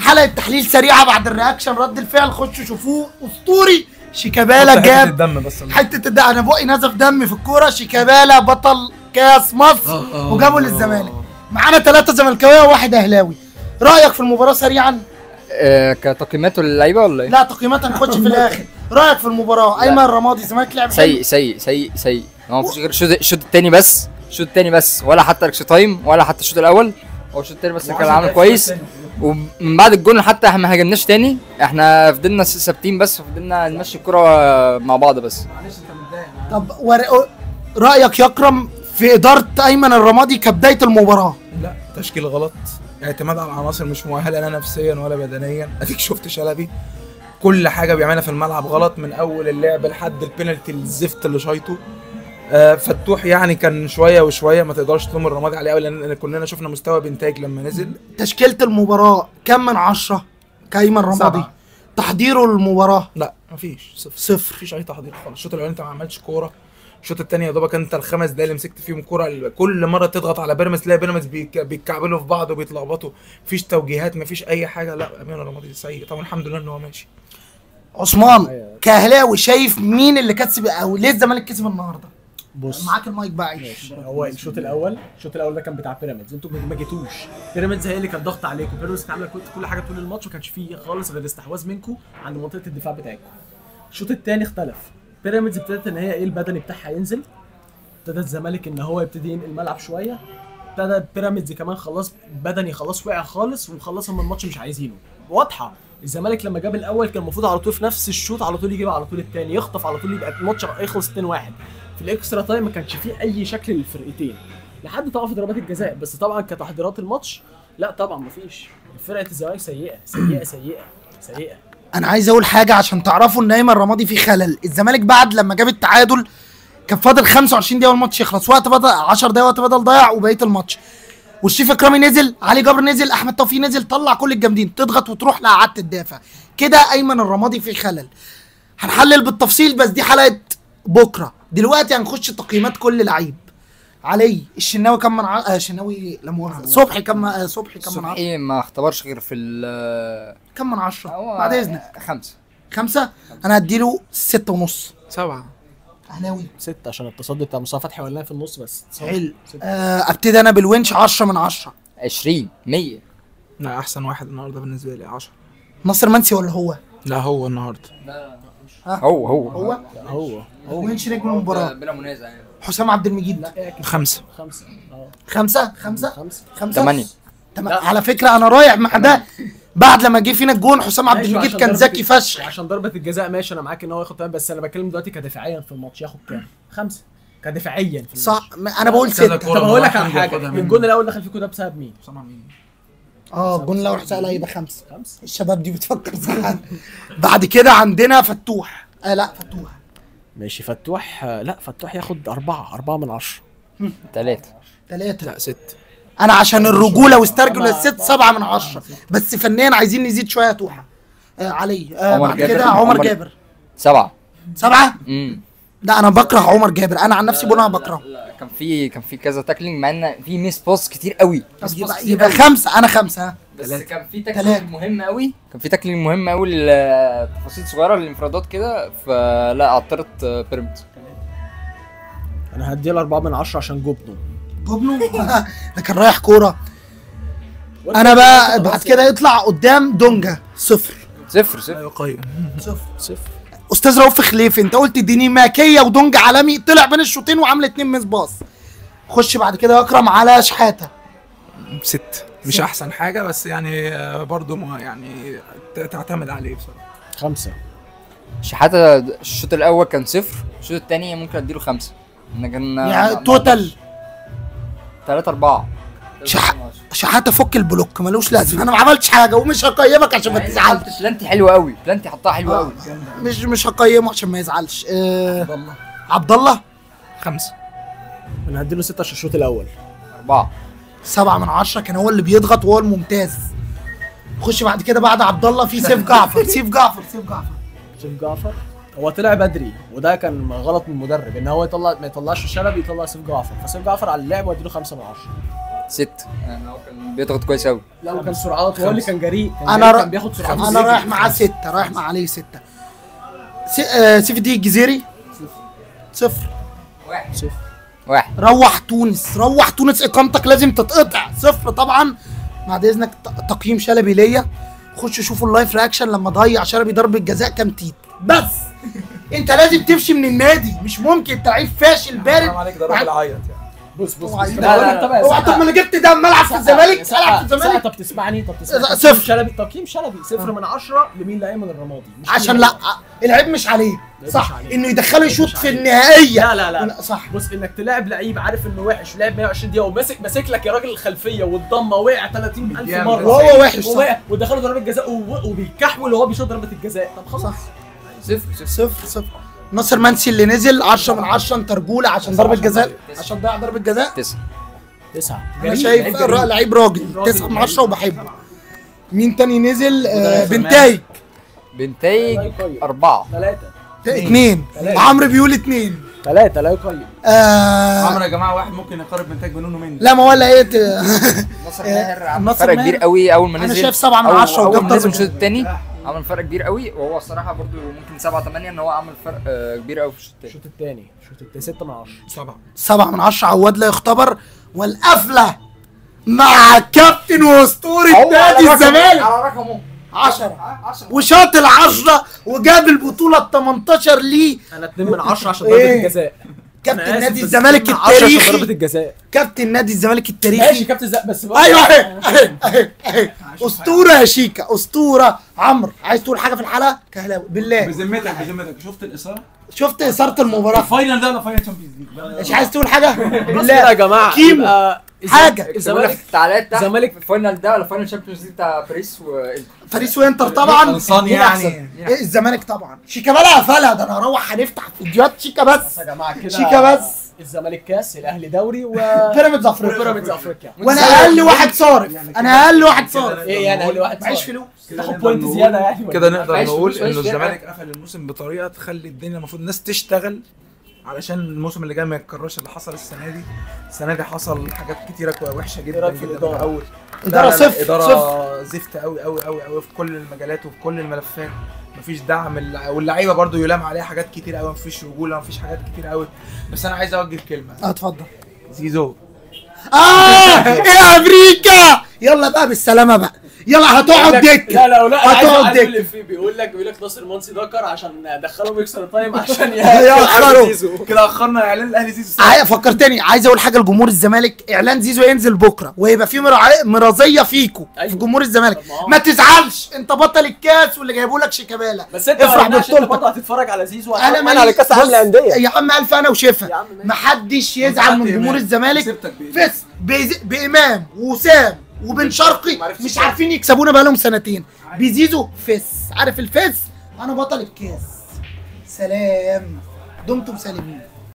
حلقة تحليل سريعة بعد ال reaction، رد الفعل، خشوا شوفوه اسطوري. شيكابالا جاب الدم، بس حتة الدم، انا بقي نزف دم في الكورة. شيكابالا بطل كاس مصر وجابه للزمالك. معانا 3 زملكاويه وواحد اهلاوي. رايك في المباراة سريعا؟ كتقييمات للعيبة ولا ايه؟ لا تقييمات هنخش في الاخر. رايك في المباراة؟ ايمن رمادي، الزمالك لعب سيء سيء سيء سيء، ما فيش غير الشوط الثاني بس، الشوط الثاني بس، ولا حتى extra time ولا حتى الشوط الاول، هو الشوط الثاني بس كان عامل كويس. ومن بعد الجون حتى احنا ما هاجمناش تاني، احنا فضلنا ثابتين بس، وفضلنا نمشي الكرة مع بعض بس. معلش انت متضايق. طب رايك يا اكرم في ادارة ايمن الرمادي كبداية المباراة؟ لا، تشكيل غلط، اعتماد على عناصر مش مؤهلة لا نفسيا ولا بدنيا. اديك شفت شلبي كل حاجة بيعملها في الملعب غلط، من اول اللعب لحد البينالتي الزفت اللي شايطه. فتوح يعني كان شوية وشوية، ما تقدرش تلوم الرمادي عليه قوي، لان كلنا شفنا مستوى بنتاج لما نزل. تشكيله المباراة كم من 10 كايمن رمادي؟ 7. تحضيره للمباراة؟ لا مفيش، صفر صفر، مفيش اي تحضير خالص. الشوط الاولاني انت ما عملتش كورة، الشوط الثاني يا دوبك انت ال5 دقايق اللي مسكت فيهم كورة، كل مرة تضغط على بيراميدز تلاقي بيراميدز بيتكعبلوا في بعض وبيتلخبطوا، مفيش توجيهات، مفيش اي حاجة. لا امين الرمادي سيء طبعا، الحمد لله ان هو ماشي. عثمان كاهلاوي شايف مين اللي كسب او ليه الزمالك كسب النهارده؟ بص معاك المايك بقى عيش. هو الشوط الاول، الشوط الاول ده كان بتاع بيراميدز، انتوا ما جيتوش. بيراميدز هي اللي كانت ضغط عليكم، بيراميدز كانت عامله كل حاجة طول الماتش، وما كانش فيه خالص غير استحواذ منكم عند منطقة الدفاع بتاعتكم. الشوط الثاني اختلف، بيراميدز ابتدت ان هي ايه البدني بتاعها ينزل، ابتدى الزمالك ان هو يبتدي ينقل الملعب شوية، ابتدى بيراميدز كمان خلاص بدني خلاص وقع خالص، وخلصهم من الماتش مش عايزينه. واضحة الزمالك لما جاب الاول كان المفروض على طول في نفس الشوط على طول يجيب على طول الثاني، يخطف على طول، يبقى الماتش يخلص 2-1. في ال extra time ما كانش فيه اي شكل للفرقتين لحد طبعا في ضربات الجزاء، بس طبعا كتحضيرات الماتش لا طبعا مفيش. فرقه الزمالك سيئه سيئه سيئه سيئه. انا عايز اقول حاجة عشان تعرفوا ان ايمن رمادي فيه خلل. الزمالك بعد لما جاب التعادل كان فاضل 25 دقيقة والماتش يخلص، وقت بدل 10 دقايق وقت بدل ضايع وبقية الماتش. والشريف اكرامي نزل، علي جبر نزل، احمد توفيق نزل، طلع كل الجامدين، تضغط وتروح لقعدت تدافع كده. ايمن الرمادي فيه خلل، هنحلل بالتفصيل بس دي حلقة بكره. دلوقتي هنخش تقييمات كل لعيب. علي الشناوي كم من الشناوي لا مؤاخذة، صبحي كم، صبحي كم من 10؟ صبحي ما اختبرش غير في كم من 10 بعد اذنك؟ 5. 5؟ انا هديله 6.5. 7. اهلاوي 6 عشان التصدي بتاع مصطفى فتحي ولا في النص بس. حلو. ابتدي انا بالونش 10 من 10. 20 100. لا احسن واحد النهارده بالنسبة لي 10. ناصر منسي ولا هو؟ لا هو النهارده. لا هو هو هو هو هو ونش نجم المباراة بلا منازع يعني. حسام عبد المجيد 5. 5 5 5 5 8. على فكرة انا رايح مع ده. بعد لما جه فينا الجون حسام عبد المجيد كان ذكي فشخ عشان ضربه الجزاء. ماشي انا معاك ان هو ياخد 8، بس انا بتكلم دلوقتي كدفاعيا في الماتش ياخد كام؟ 5 كدفاعيا في الماتش. صح، انا بقول 6. طب هقول لك على حاجة، الجون الاول دخل فيكو ده بسبب مين؟ حسام عبد المجيد. الجون الاول حسام هيبقى 5. الشباب دي بتفكر صح. بعد كده عندنا فتوح. لا فتوح ماشي. فتوح لا فتوح ياخد 4 من 10. 3 3 لا 6. انا عشان الرجولة واسترجل الست 7 من 10، بس فنيا عايزين نزيد شوية يا توحه. علي. بعد كده عمر جابر. 7. 7؟ لا انا بكره عمر جابر، انا عن نفسي بقول انا بكرهه. لا كان في كذا tackling، مع ان في miss pass كتير قوي. طب يبقى 5. انا 5. بس كان في tackling مهم قوي، كان في tackling مهم قوي لتفاصيل صغيرة للانفرادات كده، فلا عطرت بيراميدز. انا هديله 4 من 10 عشان جبنه. جبنه ده كان رايح كورة. انا بقى بعد كده يطلع قدام دونجا 0 0 0 0 0. استاذ رؤوف خليف انت قلت ديناميكية ودونجا عالمي، طلع بين الشوطين وعمل 2 miss pass. خش بعد كده اكرم على شحاته. 6 مش احسن حاجة، بس يعني برضه ما يعني تعتمد عليه بصراحة. 5. شحاته الشوط الاول كان 0، الشوط الثاني ممكن اديله 5. يعني total 3 4. شحاته فك ال block ملوش لازمه، انا ما عملتش حاجة ومش هقيمك عشان ما تزعلش. بلانتي حلوة قوي، بلانتي حطها حلوة قوي. مش هقيمه عشان ما يزعلش. عبد الله 5. انا هديله 6 عشان الشوط الاول. 4. 7 من 10 كان هو اللي بيضغط وهو الممتاز. خش بعد كده بعد عبد الله في سيف جعفر. سيف جعفر سيف جعفر سيف جعفر هو طلع بدري، وده كان غلط من المدرب ان هو يطلع، ما يطلعش شلبي، يطلع سيف جعفر. فسيف جعفر على اللعب واديله 5 من 10. 6. يعني هو كان بيضغط كويس قوي. لا وكان سرعات، هو اللي كان جريء. كان بياخد سرعات. انا رايح معاه 6، رايح مع علي 6. سيف الدين الجزيري 0. 1 0 1. روح تونس، روح تونس، اقامتك لازم تتقطع. 0 طبعا. بعد اذنك تقييم شلبي ليا، خشوا شوفوا ال live reaction لما ضيع شلبي ضربه جزاء كام تيت. بس انت لازم تمشي من النادي، مش ممكن انت لعيب فاشل بارد. حرام عليك، ده راجل عيط يعني. بص بص، طب ما انا جبت ده ملعب في الزمالك، العب في الزمالك. طب تسمعني، طب تسمعني. 0 شلبي، تقييم شلبي 0 من 10 لمين؟ لايمن الرمادي. عشان لا العيب مش عليه، صح انه يدخله يشوط في النهائية. لا لا لا صح. بص، انك تلاعب لعيب عارف انه وحش، لعب 120 دقيقة وماسك ماسك لك يا راجل الخلفية والضمه، وقع 30000 مرة وهو وحش، صح، ودخله ضربه جزاء وبيكحول وهو بيشوط ضربه الجزاء. طب خلاص 0 0 0. ناصر منسي اللي نزل 10 من 10، انت رجوله عشان ضربه جزاء، عشان ضيع ضربه جزاء. 9. انا شايف لعيب راجل 9 من 10 وبحبه. مين تاني نزل؟ بنتايج. بنتايج 4 3 2. عمرو بيقول 2 3. لا يقيم. عمرو يا جماعة واحد ممكن يقرب بنتايج بنونو مني. لا ما هو ولا ايه. ناصر ماهر عمل فرق كبير قوي اول ما نزل. انا شايف 7 من 10 وجاب ضربه الشوط الثاني، عمل فرق كبير قوي، وهو الصراحة برضو ممكن 7 8 ان هو عمل فرق كبير قوي في الشوط الثاني. الشوط الثاني 6 من 10. 7 من 10. عواد لا يختبر. والقفله مع كابتن واسطوره نادي الزمالك على رقمه 10 وشاط ال10 وجاب البطولة ال 18 ليه. انا 2 من 10 عشان ضربه الجزاء. كابتن نادي الزمالك التاريخي، ضربه الجزاء. كابتن نادي الزمالك التاريخي. ماشي كابتن الزمالك بس. ايوه اهي اهي اهي، اسطورة يا شيكا، اسطورة. عمرو عايز تقول حاجة في الحلقة؟ كهلاوي بالله بذمتك، بذمتك شفت الاثارة؟ شفت اثاره المباراة؟ ال final ده ولا final Champions League؟ مش عايز تقول حاجة؟ بالله يا جماعة كيمو حاجة. الزمالك تعالى الزمالك ال final ده ولا final Champions League بتاع باريس وانتر؟ باريس وانتر طبعا. يعني الزمالك طبعا. شيكابالا قفلها، ده انا هروح هنفتح فيديوهات شيكا بس يا جماعة كده. شيكا بس. الزمالك كاس، الاهلي دوري، و بيراميدز افريقيا. بيراميدز افريقيا. وانا اقل واحد صارف، انا اقل واحد صارف. ايه يعني اقل واحد صارف؟ معيش فلوس، تاخد point زيادة يعني. كده نقدر نقول انه الزمالك قفل الموسم بطريقة تخلي الدنيا المفروض الناس تشتغل علشان الموسم اللي جاي ما يتكررش اللي حصل السنة دي. السنة دي حصل حاجات كتيرة وحشة جدا جدا. من الاول ادارة صفر، ادارة زفت قوي قوي قوي قوي في كل المجالات وفي كل الملفات. مفيش دعم، واللعيبة برضو يلام عليها حاجات كتير قوي، مفيش رجوله، مفيش حاجات كتير قوي. بس انا عايز اوجه كلمة. اتفضل. زيزو. ايه امريكا، يلا بقى بالسلامة بقى، يلا هتقعد دكه. لا لا لا، هتقعد دكه. بيقول لك ناصر منسي ذكر عشان دخلهم extra time عشان ياخروا كده، اخرنا اعلان الاهلي زيزو. فكرتني، عايز اقول حاجة لجمهور الزمالك، اعلان زيزو ينزل بكره ويبقى في مرازيه فيكو. أيوة. في جمهور الزمالك ما تزعلش، انت بطل الكاس واللي جايبه لك شيكابالا، بس انت افرح ببطولتك. برضه هتتفرج على زيزو. انا مالي على كاس العالم للاندية يا عم، الف انا وشفا. ما حدش يزعل من جمهور الزمالك. فس بامام وسام وبن شرقي مش عارفين يكسبونا بقالهم سنتين. بزيزو فس، عارف الفس؟ انا بطل الكاس. سلام، دمتم سالمين.